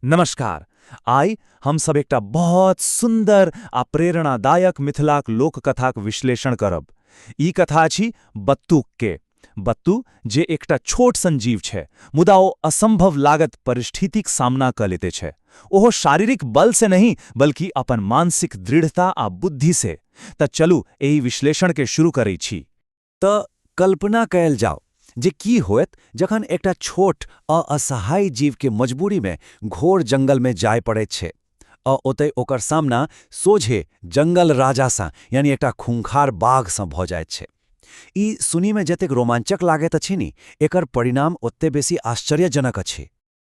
नमस्कार। आइ हम सब एकटा बहुत सुंदर आ प्रेरणादायक मिथिलाक लोककथाक विश्लेषण करब। ई कथा अछि बत्तूक के। बत्तू जे एकटा छोट सन जीव छै, मुदा ओ असंभव लागत परिस्थितिक सामना क लेते छै। ओहो शारीरिक बल से नहीं, बल्कि अपन मानसिक दृढ़ता आ बुद्धि से। त चलू, एहि विश्लेषण के शुरू करै छी। तऽ कल्पना कयल जाओ जे की होयत जखन एकटा छोट आ असहाय जीवके मजबूरीमे घोर जंगलमे जाय पड़ैत छै आ ओतय ओकर सामना सोझे जंगल राजासँ, यानी एकटा खूंखार बाघसँ भऽ जाइत छै। ई सुनीमे जतेक रोमांचक लागैत अछि नि, एकर परिणाम ओते बेसी आश्चर्यजनक अछि।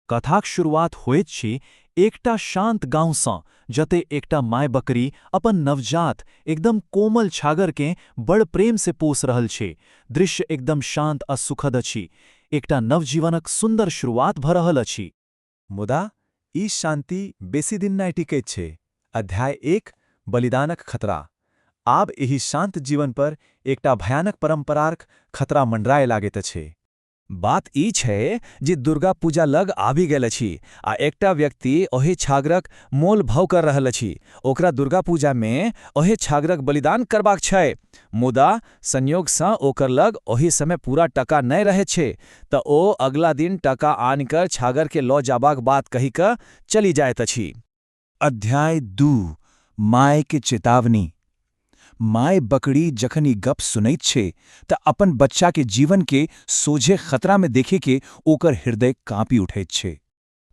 कथाक शुरुआत होइत छी एकटा शांत गाँवसँ, जते एकटा माय बकरी अपन नवजात एकदम कोमल छागरकेँ बड़ प्रेम से पोस रहल छै। दृश्य एकदम शांत आ सुखद अछि। एकटा नवजीवनक सुंदर शुरुआत भ रहल अछि। मुदा ई शांति बेसी दिन नहि टिकैत छै। अध्याय 1, बलिदानक खतरा। आब एहि शांत जीवन पर एकटा भयानक परंपराक खतरा मंडराए लागैत अछि। बात ई छै जे दुर्गा पूजा लग आबि गेल अछि आ एकटा व्यक्ति ओहि छागरक मोल भाव कर रहल अछि। ओकरा दुर्गा पूजामे ओहि छागरक बलिदान करबाक छै। मुदा संयोगसँ ओकर लग ओहि समय पूरा टका नहि रहै छै, तऽ ओ अगला दिन टका आनिकर छागरके लऽ जाबाक बात कहि कऽ चलि जाइत अछि। अध्याय 2, my के चेतावनी। My बकरी जखन ई गप सुनैत छै तऽ अपन बच्चा के जीवन के सोझे खतरा में देखे के ओकर हृदय कांपी उठैत छै।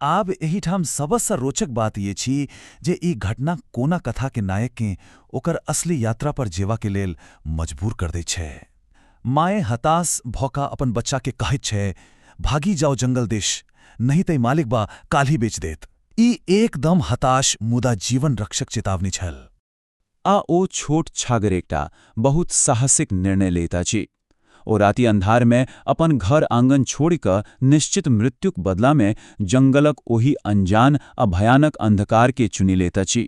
आब एहिठाम सबसँ रोचक बात ये छी जे ई घटना कोना कथा के नायक के ओकर असली यात्रा पर जेवा के लेल मजबूर कर दै छै। माय हताश भऽ कऽ अपन बच्चा के कहैत छै, भागी जाओ जंगल दिश, नहीं तै मालिक बा काल्हि बेच देत। ई एकदम हताश मुदा जीवन रक्षक चेतावनी छल। आ ओ छोट छागर एकटा बहुत साहसिक निर्णय लैत अछि। ओ राति अन्धारमे अपन घर आंगन छोड़ि कऽ निश्चित मृत्युक बदलामे जंगलक ओहि अनजान आ भयानक अंधकार के चुनि लैत अछि।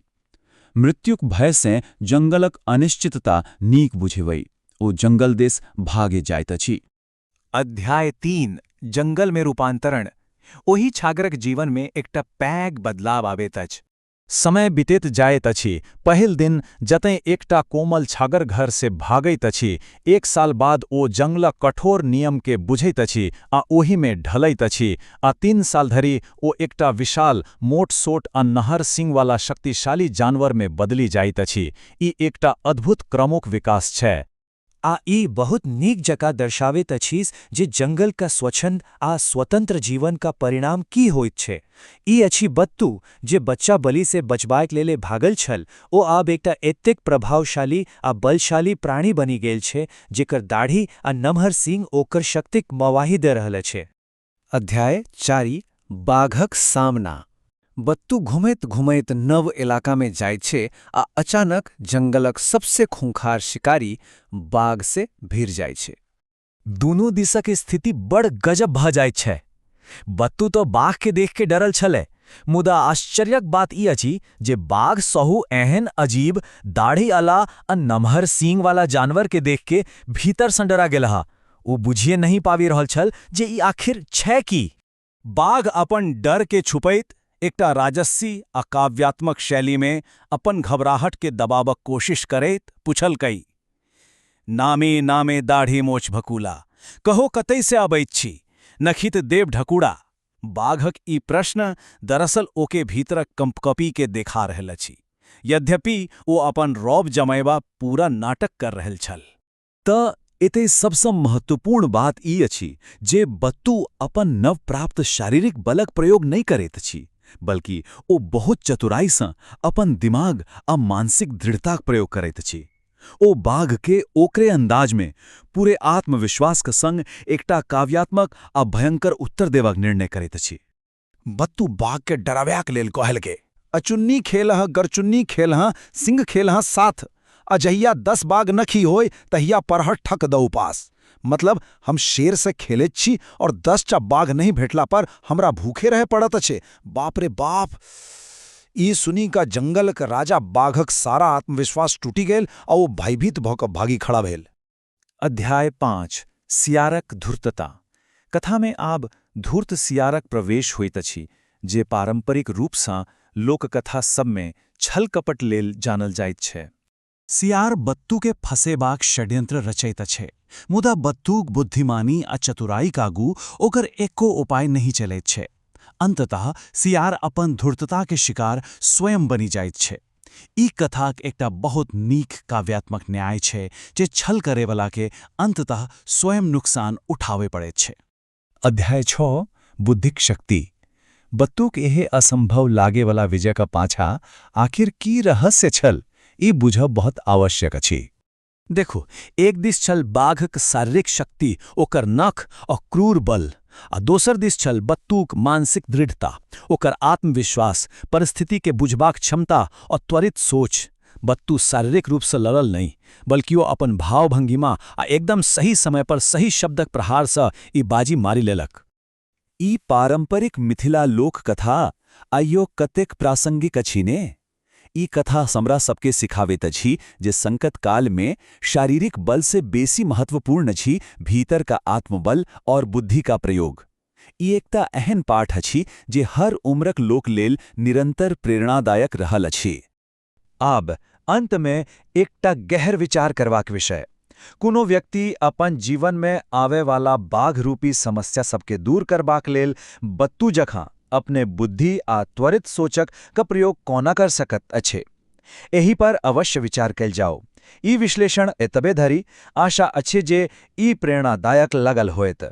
मृत्युक भय से जंगलक अनिश्चितता नीक बुझेबै ओ जंगल दिस भागे जाइत अछि। अध्याय 3, जंगल में रूपांतरण। ओहि छागरक जीवन में एकटा पैघ बदलाव आबैत अछि। समय बीतैत जाइत अछि। पहिल दिन जतय एकटा कोमल छागर घर से भागैत अछि, एक साल बाद ओ जंगलक कठोर नियम के बुझैत अछि आ ओहिमे ढलैत अछि। आ 3 साल धरि ओ एकटा विशाल, मोट-सोट आ नमहर सींगवाला शक्तिशाली जानवर में बदलि जाइत अछि। ई एकटा अद्भुत क्रमोक विकास छै। आ ई बहुत नीक जकाँ दर्शाबैत अछि जे जंगल का स्वच्छंद आ स्वतंत्र जीवन का परिणाम की होइत छै। ई अछि बत्तू, जे बच्चा बलि से बचबाक लेल भागल छल, ओ आब एकटा एतेक प्रभावशाली आ बलशाली प्राणी बनि गेल छै, जेकर दाढ़ी आ नमहर सींग ओकर शक्तिक गवाही दे रहल अछि। अध्याय 4, बाघक सामना। बत्तू घुमैत घुमैत नव इलाकामे जाइत छै आ अचानक जंगलक सबसे खूंखार शिकारी बाघ से भिड़ जाइ छै। दुनू दिसक स्थिति बड़ गजब भऽ जाइत छै। बत्तू तो बाघ के देख के डरल छलै, मुदा आश्चर्यक बात ई अछि जे बाघ सहु एहन अजीब दाढ़ी अला आ नमहर सींग वाला जानवर के देख के भीतर सँ डरा गेल हा। ओ बुझिए नहीं पाबि रहल छल जे ई आखिर छै की। बाघ अपन डर के छुपैत एकटा राजस्वी आ काव्यात्मक शैलीमे अपन घबराहट के दबाबक कोशिश करैत पुछलकै, नामे नामे दाढ़ी मोछ भकूला, कहो कतै से अबैत छी, नखित देव ढकुड़ा। बाघक ई प्रश्न दरअसल ओके भीतरक कंपकपी के देखा रहल अछि, यद्यपि ओ अपन रौब जमैबा पूरा नाटक कर रहल छल। तऽ एतय सबसँ महत्वपूर्ण बात ई अछि जे बत्तू अपन नव प्राप्त शारीरिक बलक प्रयोग नहि करैत अछि, बल्कि ओ बहुत चतुराईसँ अपन दिमाग आ मानसिक दृढ़ताक प्रयोग करैत अछि। ओ बाघ के ओकरे अंदाजमे पूरे आत्मविश्वासक संग एकटा काव्यात्मक आ भयंकर उत्तर देबाक निर्णय करैत अछि। बत्तू बाघ के डरावैक लेल कहलकै, अचुन्नी खेल हँ, गरचुन्नी खेल हँ, सिंह खेल हँ साथ, आ जहिया 10 बाघ नखी होय तहिया परहट ठक दऊ पास। मतलब, हम शेर से खेलैत छी और 10टा बाघ नहीं भेटला पर हमरा भूखे रहे पड़त अछि। बाप रे बाप! ई सुनी का जंगल के राजा बाघक सारा आत्मविश्वास टूटी गेल आ ओ भयभीत भऽ कऽ भागी खड़ा भेल। अध्याय 5, सियारक धूर्तता। कथामे आब धूर्त सियारक प्रवेश होइत अछि, जे पारंपरिक रूपसँ लोककथा सबमे छल-कपट लेल जानल जाइत छै। सियार बत्तूके फंसेबाक षड्यंत्र रचैत अछि, मुदा बत्तूक बुद्धिमानी आ चतुराईक आगू ओकर एको उपाय नहि चलैत छै। अंततः सियार अपन धूर्तताके शिकार स्वयं बनि जाइत छै। ई कथाक एकटा बहुत नीक काव्यात्मक न्याय छै जे छल करैवलाके अंततः स्वयं नुकसान उठाबै पड़ैत छै। अध्याय 6, बुद्धिक शक्ति। बत्तूक एहे असंभव लागेवला विजयक पाछाँ आखिर की रहस्य छल, ई बुझब बहुत आवश्यक अछि। देखू, एक दिस छल बाघक शारीरिक शक्ति, ओकर नख आ क्रूर बल, आ दोसर दिस छल बत्तूक मानसिक दृढ़ता, ओकर आत्मविश्वास, परिस्थितिके बुझबाक क्षमता आ त्वरित सोच। बत्तू शारीरिक रूपसँ लड़ल नहि, बल्कि ओ अपन भावभंगिमा आ एकदम सही समय पर सही शब्दक प्रहारसँ ई बाजी मारि लेलक। ई पारंपरिक मिथिला लोककथा आइयो कतेक प्रासंगिक अछि ने? ई कथा हमरा सबके सिखाबैत अछि जे संकट काल में शारीरिक बल से बेसी महत्वपूर्ण अछि भीतर का आत्मबल और बुद्धि का प्रयोग। ई एकटा एहन पाठ अछि जे हर उम्रक लोक लेल निरंतर प्रेरणादायक रहल अछि। आब अंतमे एकटा गहर विचार करबाक विषय। कोनो व्यक्ति अपन जीवनमे आबैवाला बाघ रूपी समस्या सबके दूर करबाक लेल बत्तू जकाँ अपने बुद्धि आ त्वरित सोचक क प्रयोग कोना कर सकत अछि? एहि पर अवश्य विचार कयल जाओ। ई विश्लेषण एतबे धरि। आशा अछि जे ई प्रेरणादायक लगल होयत।